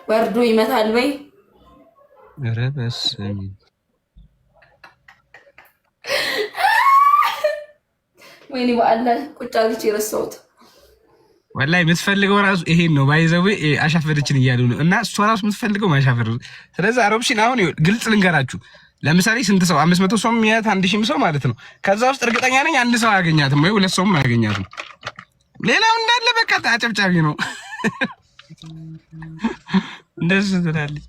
ወርዶ ይመታል ወይ? ኧረ በስመ ወይኔ በአላህ ቁጭ አድርጌ የረሳሁት። ወላሂ የምትፈልገው ራሱ ይሄን ነው። By the way አሻፈረችን እያሉ ነው። እና እሷ ራሱ የምትፈልገው ማሻፈር። ስለዚህ አሮብሽን አሁን ግልጽ ልንገራችሁ። ለምሳሌ ስንት ሰው 500 ሰው የሚያያት 1000ም ሰው ማለት ነው። ከዛ ውስጥ እርግጠኛ ነኝ አንድ ሰው አያገኛትም ወይ ሁለት ሰውም አያገኛትም። ሌላው እንዳለ በቃ አጨብጫቢ ነው። እንደዚህ ትላለች።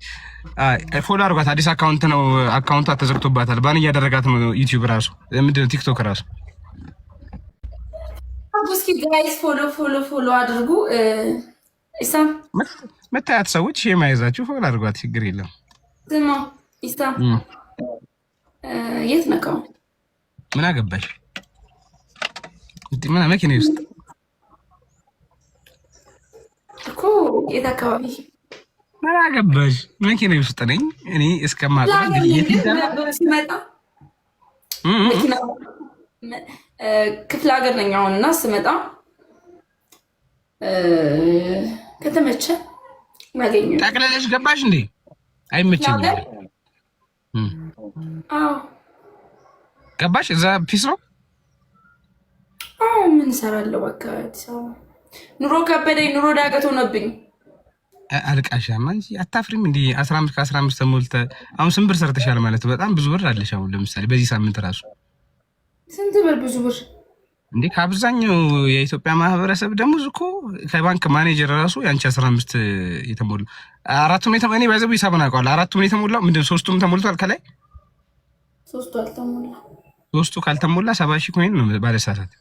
Follow አድርጓት። አዲስ account ነው። Account ዋ ተዘግቶባታል። Ban እያደረጋት ነው ዩቲዩብ ራሱ ምንድን ነው ቲክቶክ ራሱ። እስኪ guys follow follow follow አድርጉ። ኢሳም መታያት ሰዎች ይሄ ማይዛችሁ follow አድርጓት፣ ችግር የለም። ስማ ኢሳም የት ነካው? ምን አገባሽ? ምን መኪና ውስጥ እኮ የት አካባቢ? ምን አገባሽ? መኪና ውስጥ ነኝ እኔ እስከማውቀው ሲመጣ ክፍለ ሀገር ነኝ አሁን እና ስመጣ ከተመቸ ያገኘ ጠቅለለሽ ገባሽ እንዴ? አይመቸኝም። አዎ ገባሽ? እዛ peace ነው። አዎ ምን እሰራለሁ? በቃ አዲስ አበባ ኑሮ ከበደኝ። ኑሮ ዳገት ሆነብኝ። አልቃሻማ እንጂ አታፍሪም? እንዲ 15 ከ15 ተሞልተ አሁን ስንት ብር ሰርተሻል ማለት ነው? በጣም ብዙ ብር አለሽ። አሁን ለምሳሌ በዚህ ሳምንት ራሱ ስንት ብር? ብዙ ብር እንዴ! ከአብዛኛው የኢትዮጵያ ማህበረሰብ ደሞዝ እኮ ከባንክ ማኔጀር ራሱ የአንቺ 15 የተሞላ አራቱም የተሞላ እኔ ባይዘቡ ሂሳቡን አውቀዋለሁ። አራቱም የተሞላው ምንድን ነው? ሶስቱም ተሞልቷል። ከላይ ሶስቱ አልተሞላ። ሶስቱ ካልተሞላ 70,000 coin ነው ባለሳሳት።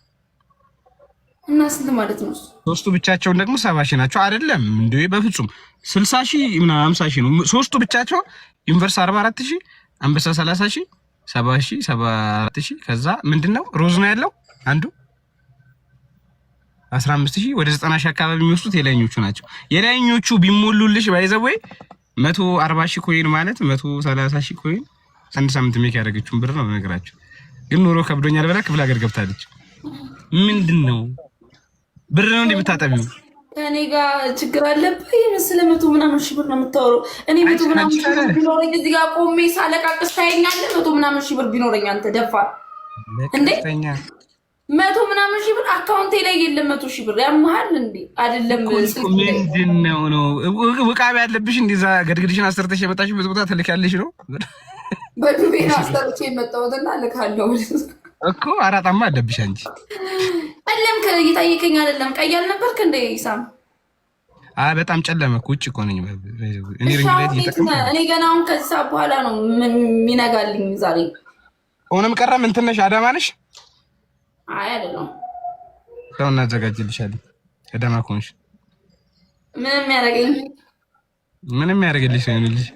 እና ስንት ማለት ነው? ሶስቱ ብቻቸውን ደግሞ 70,000 ናቸው። አይደለም እንዴ? በፍጹም 60,000 ምናምን 50,000 ነው። ሶስቱ ብቻቸው universe 44,000፣ አንበሳ 30,000፣ 70,000፣ 74,000። ከዛ ምንድነው ሮዝ ነው ያለው አንዱ 15,000 ወደ 90,000 አካባቢ የሚወስዱት የላይኞቹ ናቸው። የላይኞቹ ቢሞሉልሽ by the way 140,000 coin ማለት 130,000 coin አንድ ሳምንት make ያደረገችውን ብር ነው በነገራችሁ። ግን ኑሮ ከብዶኛል ብላ ክፍለ ሀገር ገብታለች። ምንድን ነው ብር ነው እንዴ የምታጠቢው? ከእኔ ጋር ችግር አለብህ የመሰለ መቶ ምናምን ሺህ ብር ነው የምታወራው። እኔ መቶ ምናምን ሺህ ብር ቢኖረኝ እዚህ ጋር ቆሜ ሳለቃቅስ ታየኛለህ። መቶ ምናምን ሺህ ብር ቢኖረኝ አንተ ደፋር እንዴ! መቶ ምናምን ሺህ ብር account ኤ ላይ የለም። 100,000 ብር ያመሃል እንዴ? አይደለም። ምንድን ነው ነው ውቃቢ ያለብሽ? እንደዛ ገድግድሽን አሰርተሽ የመጣሽበት ቦታ ትልኪያለሽ ነው። በዱቤ አሰርቼ የመጣሁትና እልካለሁ እኮ አራጣማ አለብሽ አንቺ። ጨለም እየታየከኝ አይደለም። ቀይ አልነበርክ እንዴ ኢሳም? አይ በጣም ጨለመ እኮ ውጭ እኮ ነኝ እኔ። Ring light እየተጠቀምኩ እኔ ገና አሁን ከዚህ ሰዓት በኋላ ነው የሚነጋልኝ ዛሬ። ሆነም ቀረም እንትን ነሽ፣ አዳማ ነሽ? አይ አይደለም። ሰው እናዘጋጅልሻለን። አዳማ ከሆንሽ ምንም ያደርገኝ ምንም ያደርግልሽ ሰው ይሁንልሽ።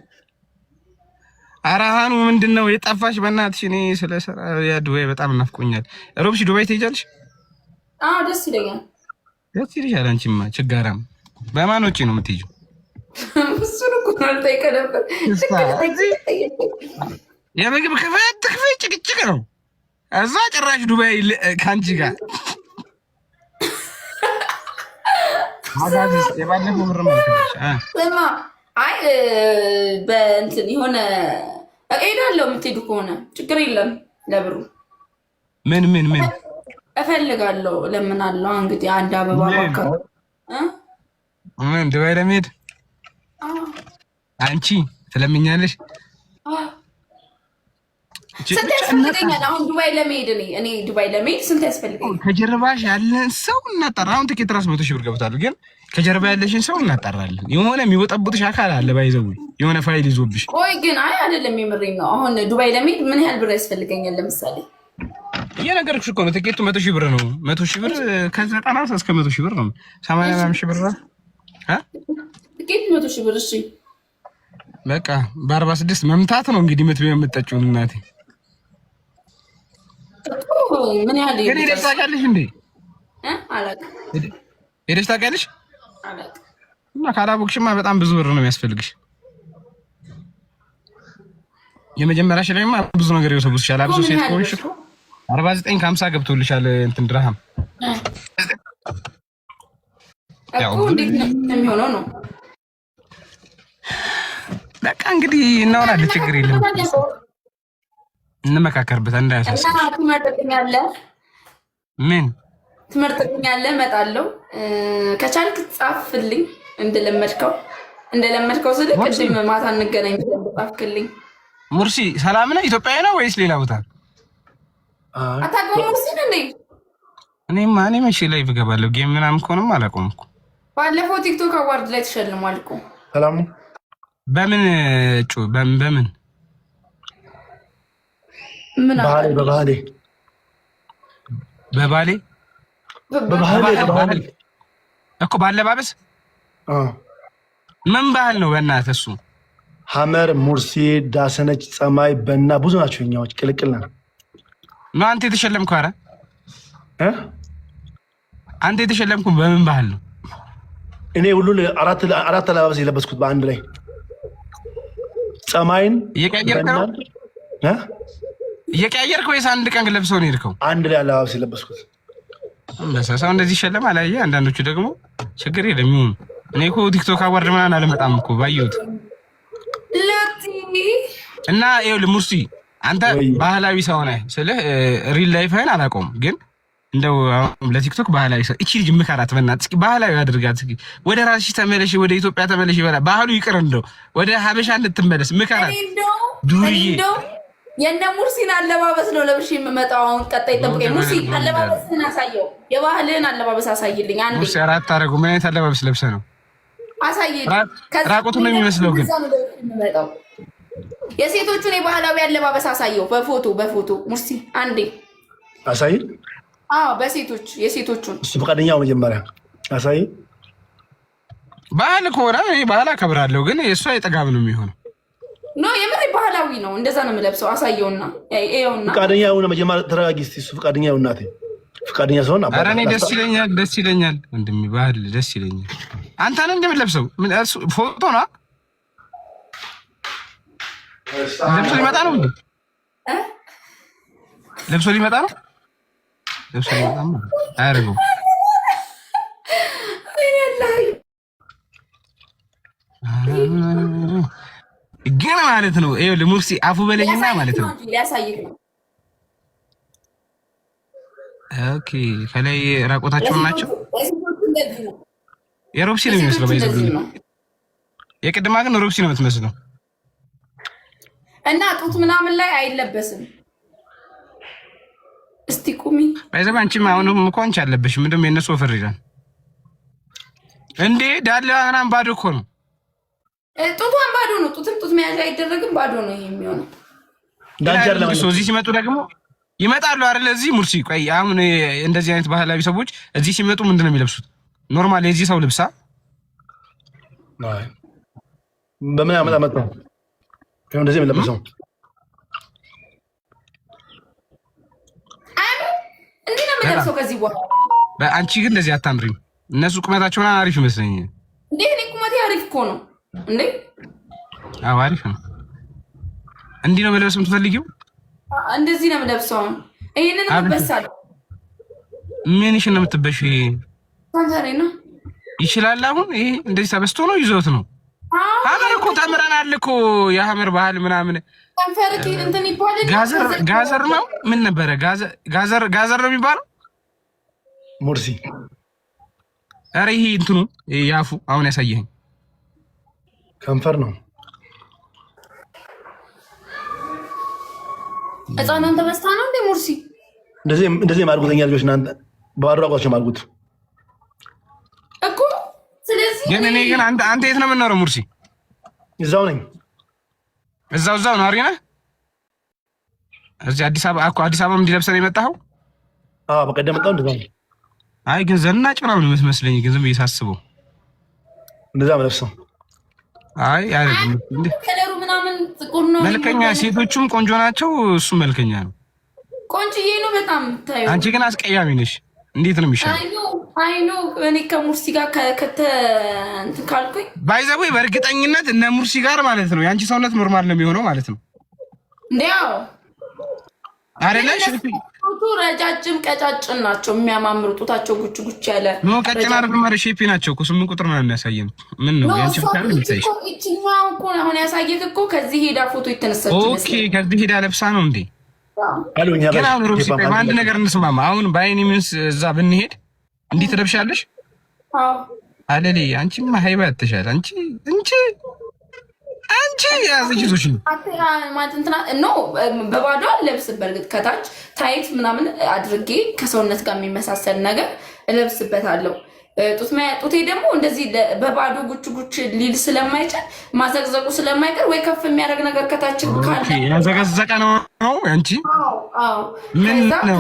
ኧረ ሀኑ ምንድን ነው የጠፋሽ? በእናትሽ እኔ ስለ ስራ ያ ዱባይ በጣም እናፍቆኛል። ሮብሽ ዱባይ ትሄጃለሽ? አዎ ደስ ይለኛል። ደስ ይልሻል። አንቺማ ችጋራም በማን ወጪ ነው የምትሄጂው? እሱን እኮ ነው ልጠይቅህ ነበር። የምግብ ክፍያ ትክፍይ ጭቅጭቅ ነው። እዛ ጭራሽ ዱባይ ከአንቺ ጋር የባለፈው ብር ማለት ስማ፣ አይ በእንትን የሆነ እሄዳለሁ የምትሄዱ ከሆነ ችግር የለም። ለብሩ ምን ምን ምን እፈልጋለሁ እለምናለሁ። እንግዲህ አንድ አበባ ምን ዱባይ ለመሄድ አንቺ ትለምኛለሽ? ስንት ያስፈልገኛል? አሁን ዱባይ ለመሄድ እኔ ዱባይ ለመሄድ ስንት ያስፈልገኛል? ከጀርባሽ ያለን ሰው እናጣራ። አሁን ትኬት ራስ 100,000 ብር ገብቷል፣ ግን ከጀርባ ያለሽን ሰው እናጣራለን። የሆነ የሚወጠቡትሽ አካል አለ፣ by the way የሆነ ፋይል ይዞብሽ። ቆይ ግን አይ አይደለም፣ የምሬን ነው። አሁን ዱባይ ለመሄድ ምን ያህል ብር ያስፈልገኛል? ለምሳሌ እየነገርኩሽ እኮ ነው። ትኬቱ 100,000 ብር ነው። 100,000 ብር ከ90 እስከ 100,000 ብር ነው። 80 ምናምን ሺህ ብር ትኬት 100,000 ብር። እሺ በቃ በ46 መምታት ነው እንግዲህ የምትጠጪውን እናቴ። ምን ያህል ግን ሄደሽ ታውቂያለሽ እንዴ? አላውቅም። ሄደሽ ታውቂያለሽ? አላውቅም። እና ካላወቅሽማ በጣም ብዙ ብር ነው የሚያስፈልግሽ። የመጀመሪያሽ ላይማ ብዙ ነገር ይወሰቡስሻል። አብሶ ሴት ከሆንሽ እኮ 49 ከ50 ገብቶልሻል እንትን ድርሃም እኮ እንዴት ነው የሚሆነው ነው? በቃ እንግዲህ እናወራለን፣ ችግር የለም፣ እንመካከርበት። እንዳያሳስብሽ። ትመርጥልኛለህ? ምን ትመርጥልኛለህ? እመጣለሁ። ከቻልክ ጻፍልኝ፣ እንደለመድከው እንደለመድከው ስልህ ቅድም ማታ እንገናኝ ጻፍክልኝ። ሙርሲ ሰላም ነህ? ኢትዮጵያዊ ነው ወይስ ሌላ ቦታ? አታውቀውም ሙርሲን እንዴ? እኔማ እኔ መቼ ላይ እገባለሁ? Game ምናምን ከሆነም አላውቀውም እኮ። ባለፈው ቲክቶክ award ላይ ተሸልሟል እኮ። ሰላም ነው። በምን ጩ በምን በምን ምን ባህሌ በባህሌ በባሌ በባህሌ እኮ ባለባበስ ምን ባህል ነው? በእናትህ እሱ ሐመር፣ ሙርሲ፣ ዳሰነች፣ ፀማይ፣ በና ብዙ ናቸው። እኛዎች ቅልቅል ነን። ነው አንተ የተሸለምከው? ኧረ አንተ የተሸለምከው በምን ባህል ነው? እኔ ሁሉ አራት አለባበስ የለበስኩት በአንድ ላይ ፀማይን እየቀያየርክ ነው እየቀያየርክ ወይስ አንድ ቀን ለብሰው ነው የሄድከው? አንድ ላይ አለባበስ የለበስኩት። ሰው እንደዚህ ይሸለማል። አየህ፣ አንዳንዶቹ ደግሞ ችግር የለም ይሁን። እኔ እኮ ቲክቶክ award ምናምን አልመጣም እኮ ባየሁት እና ይኸውልህ ሙርሲ አንተ ባህላዊ ሰው ነህ ስልህ real life ህን አላውቀውም፣ ግን እንደው ለቲክቶክ ባህላዊ ሰው እቺ ልጅ ምከራት በእናትህ እስኪ ባህላዊ አድርጋት እስኪ ወደ ራስሽ ተመለሽ፣ ወደ ኢትዮጵያ ተመለሽ ይበላል። ባህሉ ይቅር እንደው ወደ ሀበሻ እንድትመለስ ምከራት። ዱርዬ የነ ሙርሲን አለባበስ ነው ለብሼ የምመጣው። አሁን ቀጣይ ጠብቀኝ። ሙርሲ አለባበስህን አሳየው፣ የባህልህን አለባበስ አሳይልኝ። አንዴ ሙርሲ አራት አደረጉ። ምን አይነት አለባበስ ለብሰህ ነው? አሳይልኝ። ራቁቱ ነው የሚመስለው ግን የሴቶቹን የባህላዊ አለባበስ አሳየው በፎቶ በፎቶ። ሙርሲ አንዴ አሳይ። አዎ በሴቶች የሴቶቹን እሱ ፈቃደኛው መጀመሪያ አሳይ። ባህል ከሆነ እኔ ባህል አከብራለሁ፣ ግን የእሷ የጠጋብ ነው የሚሆነው። No የምር ባህላዊ ነው። እንደዛ ነው የምለብሰው። አሳየውና ይኸውና። ፈቃደኛ ሆነ መጀመሪያ ተረጋጊ እስኪ። እሱ ፈቃደኛ ይሁን እናቴ፣ ፈቃደኛ ሲሆን ኧረ እኔ ደስ ይለኛል፣ ደስ ይለኛል ወንድሜ፣ ባህል ደስ ይለኛል። አንተ ነህ እንደምለብሰው ፎቶ ነው ለብሶ ሊመጣ ነው እንዴ? ለብሶ ሊመጣ ነው። ለብሶ ሊመጣ ነው። አያደርገውም። ግን ማለት ነው ይኸውልህ ሙርሲ አፉ በለኝና ማለት ነው። Okay ከላይ ራቆታቸውን ናቸው። የሮብሲ ነው የሚመስለው። የቅድማ ግን ሮብሲ ነው የምትመስለው። እና ጡት ምናምን ላይ አይለበስም። እስቲ ቁሚ ባይዘባ። አንቺም አሁንም እኮ አንቺ አለበሽ። ምንድን ነው የእነሱ ወፈር ይላል እንዴ? ዳሌዋ ምናምን ባዶ እኮ ነው። ጡቷን ባዶ ነው። ጡትም ጡት መያዣ አይደረግም። ባዶ ነው ይሄ የሚሆነው። እዚህ ሲመጡ ደግሞ ይመጣሉ አይደለ? እዚህ ሙርሲ፣ ቆይ አሁን እንደዚህ አይነት ባህላዊ ሰዎች እዚህ ሲመጡ ምንድን ነው የሚለብሱት? Normal የዚህ ሰው ልብሳ በምን ያመጣ መጣ እንደዚህ የሚለብሰው እንዲህ ነው የምለብሰው ከዚህ በኋላ። አንቺ ግን እንደዚህ አታምሪም። እነሱ ቁመታቸውን አሪፍ ይመስለኛል። እንዴ እኔ ቁመቴ አሪፍ እኮ ነው እንዴ። አዎ አሪፍ ነው። እንዲህ ነው መልበስ የምትፈልጊው? እንደዚህ ነው የምለብሰው። ይሄንን እበሳለሁ። ምንሽን ነው የምትበሺው? ይሄ ከንፈሬ ነው ይችላል። አሁን ይሄ እንደዚህ ተበስቶ ነው ይዞት ነው ሀመር እኮ ተምረናል እኮ የሀመር ባህል ምናምን። ጋዘር ነው ምን ነበረ? ጋዘር ጋዘር ነው የሚባለው ሙርሲ። ኧረ ይሄ እንትኑ ያፉ አሁን ያሳየኸኝ ከንፈር ነው። ህፃናን ተበስታ ነው እንዴ ሙርሲ? እንደዚህ ማድርጉት ልጆች እናንተ በባዶ አቋቸው ማድርጉት እኮ። ስለዚህ ግን እኔ ግን አንተ የት ነው የምኖረው ሙርሲ? እዛው ነኝ። እዛው እዛው ነዋሪ ነህ? እዚህ አዲስ አበባ እኮ አዲስ አበባ እንዲለብሰን የመጣኸው? አዎ በቀደም መጣሁ። እንደዛ ነው። አይ ግን ዘናጭ ምናምን የምትመስለኝ ግን ዝም ብዬ ሳስበው እንደዛ መለብሰው። አይ አይደለም፣ ከለሩ ምናምን ጥቁር ነው። መልከኛ ሴቶቹም ቆንጆ ናቸው፣ እሱም መልከኛ ነው። ቆንጆዬ ነው በጣም ታዩ። አንቺ ግን አስቀያሚ ነሽ። እንዴት ነው የሚሻለው? I know እኔ ከሙርሲ ጋር ከተ እንትን ካልኩኝ By the way በእርግጠኝነት እነ ሙርሲ ጋር ማለት ነው የአንቺ ሰውነት normal ነው የሚሆነው ማለት ነው። እንዲያው አይደለ? ረጃጅም ቀጫጭን ናቸው የሚያማምሩ፣ ጡታቸው ጉች ጉች ያለ። No ቀጭን አይደለም፣ ኧረ shapey ናቸው እኮ 8 ቁጥር ምናምን ያሳየን። ምን ነው ያንቺ ብቻ ነው የሚታይሽ? ይችኛዋ እኮ አሁን ያሳየህ እኮ ከዚህ ሄዳ ፎቶ የተነሳችው። Okay፣ ከዚህ ሄዳ ለብሳ ነው እንዴ? ግን አሁን ሮብሲ በአንድ ነገር እንስማማ። አሁን በ any means እዛ ብንሄድ እንዲህ ትለብሻለሽ? አለሌ አንቺማ ሀይባ ያተሻል። አንቺ የያዘች ይዞሽ ነው ማለት እንትና no በባዶ አልለብስም። በእርግጥ ከታች tight ምናምን አድርጌ ከሰውነት ጋር የሚመሳሰል ነገር እለብስበታለሁ። ጡቴ ደግሞ እንደዚህ በባዶ ጉች ጉች ሊል ስለማይችል ማዘቅዘቁ ስለማይቀር ወይ ከፍ የሚያደርግ ነገር ከታች ካለ ያዘቀዘቀ ነው ነው አንቺ ምን ነው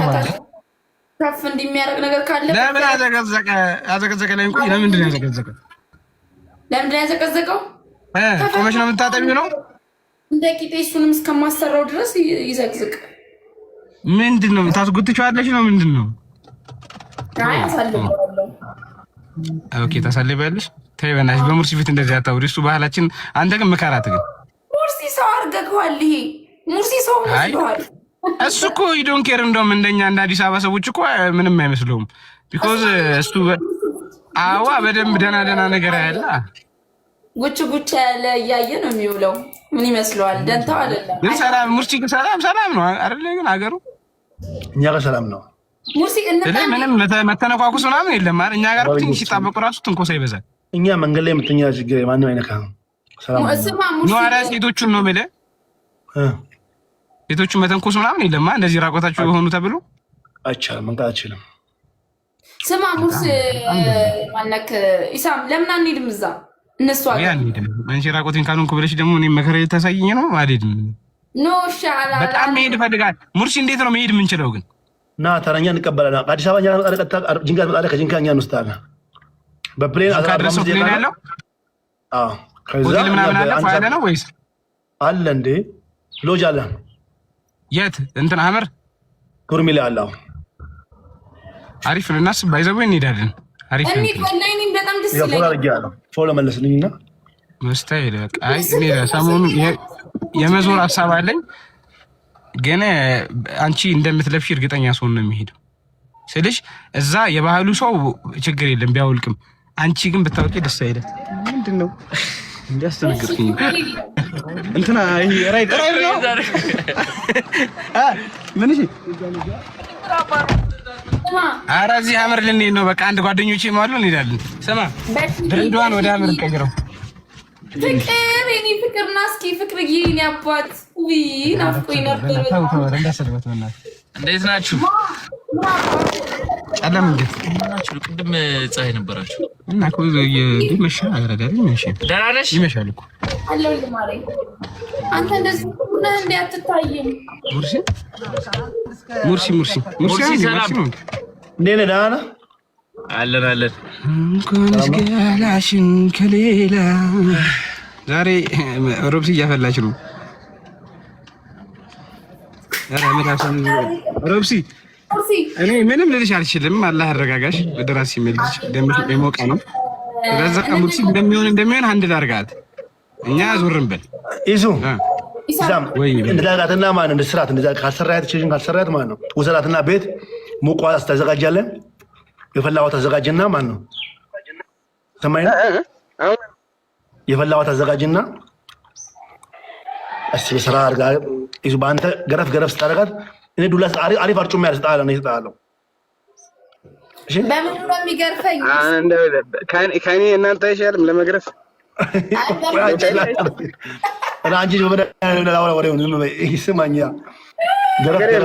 ከፍ እንዲሚያደርግ ነገር ካለ ለምን አዘቀዘቀ? አዘቀዘቀ ላይ እንቆይ። ለምንድን ነው ያዘቀዘቀ? ለምንድን ነው ያዘቀዘቀው? ቆመሽ ነው የምታጠቢው ነው እንደ ቂጤ እሱንም እስከማሰራው ድረስ ይዘቅዝቅ። ምንድን ነው ታስጎትቼዋለሽ ነው ምንድን ነው? አይ አሳልፈዋለሁ። Okay ታሳልፊያለሽ። ተይ በእናትሽ በሙርሲ ፊት እንደዚህ አታውሪ። እሱ ባህላችን። አንተ ግን ምከራት። ግን ሙርሲ ሰው አድርገኸዋል። ይሄ ሙርሲ ሰው መስለዋል። እሱ እኮ he don't care። እንደውም እንደኛ እንደ አዲስ አበባ ሰዎች እኮ ምንም አይመስለውም። Because እሱ አዋ በደንብ ደህና ደህና ነገር ያለ ጉች ጉች ያለ እያየ ነው የሚውለው። ምን ይመስለዋል? ደንታው አይደለም። ግን ሰላም ሙርሲ ሰላም ሰላም ነው አይደለ? ግን አገሩ እኛ ጋር ሰላም ነው። ሙርሲ ምንም መተነኳኩስ ምናምን የለም። እኛ ጋር ትንሽ ሲጣበቁ ራሱ ትንኮሳ ይበዛል። እኛ መንገድ ላይ የምትኛ ችግር ማንም አይነካም። ሰላም ነው። ኧረ ሴቶቹን ነው የምልህ። ሴቶቹን መተንኮስ ምናምን የለም። እንደዚህ ራቆታቸው የሆኑ ተብሎ አይቻልም። መንቃት አችልም። ስማ ሙርሲ ማነክ ኢሳም ለምን አንሄድም እዛ እነሱ አንሄድም። አንቺ ራቆቴን ካልሆንኩ ብለሽ ደግሞ እኔ መከራ ልታሳይኝ ነው። አልሄድም። No ሻላ በጣም መሄድ እፈልጋለሁ። ሙርሲ እንዴት ነው መሄድ የምንችለው ግን? ና ተረኛ እንቀበላለን። አዲስ አበባ ጅንካ ትመጣለህ። ከጅንካ እኛ እንወስዳለን በ plane ድረስ plane ያለው ሆቴል ምናምን አለ ፋይለ ነው ወይስ አለ እንዴ? ሎጅ አለ። የት እንትን ሀመር ኩርሚ ላይ አለ። አሪፍ ነው። እናስብ ባይዘቡ እንሄዳለን። አሪፍ ነው። በጣም ደስ ይለኛል። Follow መለስልኝና መስታይል በቃ አይ እኔ ሰሞኑን የመዞር ሀሳብ አለኝ፣ ግን አንቺ እንደምትለብሺ እርግጠኛ ሰውን ነው የሚሄደው ስልሽ እዛ የባህሉ ሰው ችግር የለም ቢያወልቅም፣ አንቺ ግን ብታወቂ ደስ አይልም። ምንድን ነው እንዲያስደነግጥኝ እንትና ይሄ ራይድ ራይድ ነው ምን? እሺ ኧረ እዚህ ሀመር ልንሄድ ነው። በቃ አንድ ጓደኞቼ አሉ እንሄዳለን። ስማ ድሬዳዋን ወደ ሀመር እንቀይረው። ፍቅር የኔ ፍቅር ና እስኪ ፍቅርዬ፣ የኔ አባት ውይ ናፍቆኝ ነበር። እንዴት ናችሁ? ጨለም እንዴት ናችሁ? ቅድም ፀሐይ ነበራችሁ እና እኮ መሻ አይረዳል። ደህና ነሽ? ይመሻል እኮ አለሁልህ ማለኝ። አንተ እንደዚህ ነህ እንዴ? አትታይም። ሙርሲ ሙርሲ ሙርሲ ሙርሲ ሰላም እንዴት ነህ? ደህና ነህ? አለን አለን። እንኳንስ ገላሽን ከሌላ ዛሬ ሮብሲ እያፈላች ነው። ሮብሲ እኔ ምንም ልልሽ አልችልም። አላህ አረጋጋሽ፣ ወደ ራስሽ ይመልስሽ። ደምሽ የሞቀ ነው። ስለዛ ሙርሲ እንደሚሆን እንደሚሆን አንድ ላርጋት፣ እኛ ዞርን በል ይዙ እንደዛጋትና ማለት ነው ስራት እንደዛ ካልሰራያት ችግር ካልሰራያት ማለት ነው ውሰዳትና ቤት ሙቋ ታዘጋጃለህ። የፈላ ውሃ ታዘጋጅና ማለት ነው ሰማይ የፈላ ውሃ ታዘጋጅና እስኪ ስራ አድርጋ ይዙ በአንተ ገረፍ ገረፍ ስታደርጋት እኔ ዱላ አሪፍ አርጩሜ እሰጥሃለሁ ነው እሰጥሃለሁ። በምኑ ነው የሚገርፈኝ? ከእኔ እናንተ አይሻልም ለመግረፍ? አንቺ ስማኛ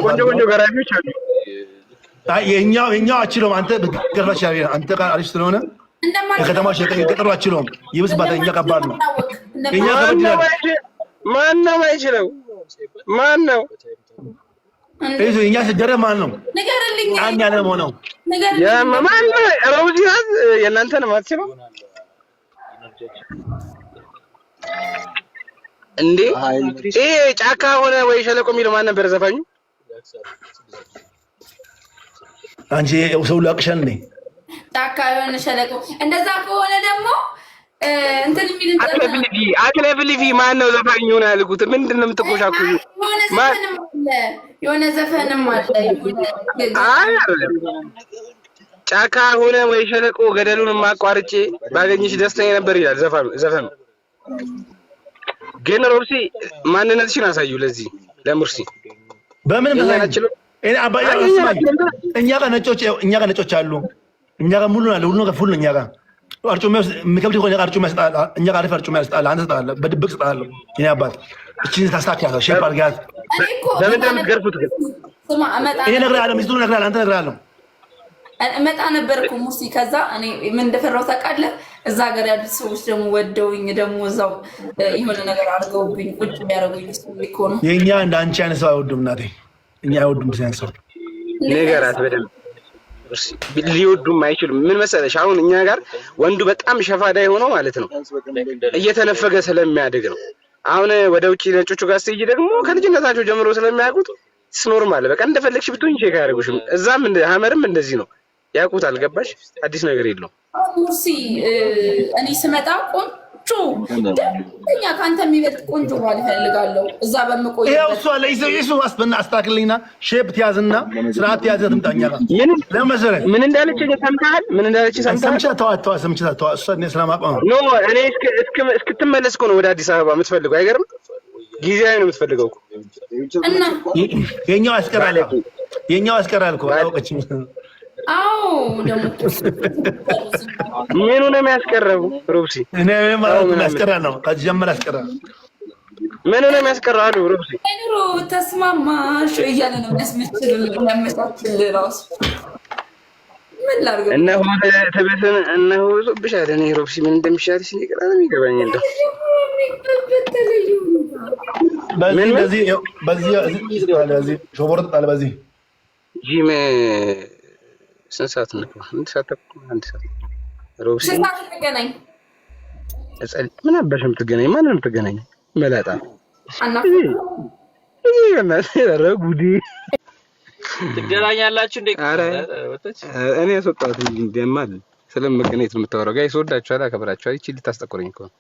ቆንጆ ቆንጆ ገራፊዎች አሉ። የኛው አችለውም። አንተ ብትገርፋ ይችላል። አንተ አሪፍ ስለሆነ የከተማዎች የገጠሩ አችለውም። ይብስባታል። እኛ ከባድ ነው። የኛ ከበድ ይላል። ማን ነው ማይችለው? ማን ነው እኛ ስደረግ ማለት ነው። አንድ ያለ ሆነው ማን ነው? ረውዚ ናት። የእናንተ ነው የማትችለው እንዴ? ይሄ ጫካ ሆነ ወይ ሸለቆ የሚለው ማን ነበር ዘፋኙ? አንቺ ሰው ላቅሻል እንዴ? ጫካ የሆነ ሸለቆ። እንደዛ ከሆነ ደግሞ እንትን የሚል አክለፍልፊ ማን ነው ዘፋኙ ነው ያልኩት። ምንድን ነው የምትቆሻኩ? የሆነ ዘፈንም አለ፣ የሆነ ዘፈንም አለ። አይ ጫካ ሆነ ወይ ሸለቆ ገደሉን ማቋርጬ ባገኝሽ ደስተኛ ነበር ይላል ዘፈኑ። ግን ሮብሲ ማንነትሽን አሳዩ ለዚህ ለሙርሲ። በምንም እኛ ጋር ነጮች እኛ ጋር ነጮች አሉ። እኛ ጋር ሙሉ አለ፣ ሁሉ ነገር full ነው። እኛ ጋር አርጩሜ የሚከብድ ከሆነ አርጩሜ እሰጥሃለሁ። እኛ ጋር አሪፍ አርጩሜ እሰጥሃለሁ። አንተ እሰጥሃለሁ፣ በድብቅ እሰጥሃለሁ። የእኔ አባት እቺን ታስታክያለህ፣ shape አድርጊያት። ለምንድን ነው የምትገርፉት ግን? እኔ እነግርሃለሁ፣ ሚስቱን እነግርሃለሁ፣ አንተ እነግርሃለሁ። እመጣ ነበር እኮ ሙርሲ። ከዛ እኔ ምን እንደፈራሁ ታውቃለህ? እዛ ሀገር ያሉት ሰዎች ደግሞ ወደውኝ ደግሞ እዛው የሆነ ነገር አድርገውብኝ ቁጭ የሚያደርጉኝ እኮ ነው። የእኛ እንደ አንቺ አይነት ሰው አይወዱም እናቴ፣ እኛ አይወዱም አይነት ሰው። ንገራት በደንብ ሊወዱም አይችሉም። ምን መሰለሽ፣ አሁን እኛ ጋር ወንዱ በጣም ሸፋዳ የሆነው ማለት ነው እየተነፈገ ስለሚያድግ ነው። አሁን ወደ ውጭ ነጮቹ ጋር ስትሄጂ ደግሞ ከልጅነታቸው ጀምሮ ስለሚያውቁት normal በቃ እንደፈለግሽ ብትሆኝ check አያደርጉሽም። እዛም ሀመርም እንደዚህ ነው ያውቁታል። ገባሽ? አዲስ ነገር የለውም። ሙርሲ እኔ ስመጣ ቆንጆ ደንበኛ ከአንተ የሚበልጥ ቆንጆ ባል እፈልጋለሁ። እዛ በምቆይ ይኸው እሱ አለ። ይሱ አስበና አስተካክልኝና shape ትያዝና ስርዓት ትያዝና ትምጣ እኛ ጋር። ለምን መሰለህ? ምን እንዳለች ሰምተሃል? ምን እንዳለች ሰምተሃል? ሰምቻት፣ ተዋት፣ ተዋት፣ ሰምቻት፣ ተዋት። እሷ እኔ ስለማውቀው ነው። No እኔ እስክትመለስ እኮ ነው ወደ አዲስ አበባ የምትፈልገው። አይገርም? ጊዜያዊ ነው የምትፈልገው እኮ። እና የኛው ያስቀራል፣ የኛው ያስቀራል እኮ አላወቀችም። አዎ ደግሞ ምኑ ነው የሚያስቀረው? ሮብሲ እኔ ማለት ነው ያስቀራል ነው ከጀመረ ያስቀራል። ምኑ ነው የሚያስቀረው አሉ ሮብሲ። ኑሮ ተስማማሽ እያለ ነው የሚያስመችል የሚያመቻችል ራሱ ምን ላድርግ? እነሆ ተበተን እነሆ ብሶብሻል። እኔ ሮብሲ ምን እንደሚሻልሽ እኔ ግራ ነው የሚገባኝ። እንደው በዚህ በዚህ በዚህ በዚህ ሾቦር ጣል በዚህ ጂም ስንት ሰዓት እንግባ? አንድ ሰዓት ተኩል፣ አንድ ሰዓት ሮብሲ። ስንት ሰዓት እንገናኝ? ምን አባሽ የምትገናኝ? ማንን ነው የምትገናኝ? መላጣ ኧረ ጉዴ! ትገናኛላችሁ እንዴ? ኧረ እኔ ያስወጣሁት እንጂ እንደማል ስለመገናኘት ነው የምታወራው። guys እወዳችኋለሁ፣ አከብራችኋለሁ። ይቺ ልታስጠቁረኝ እኮ ነው።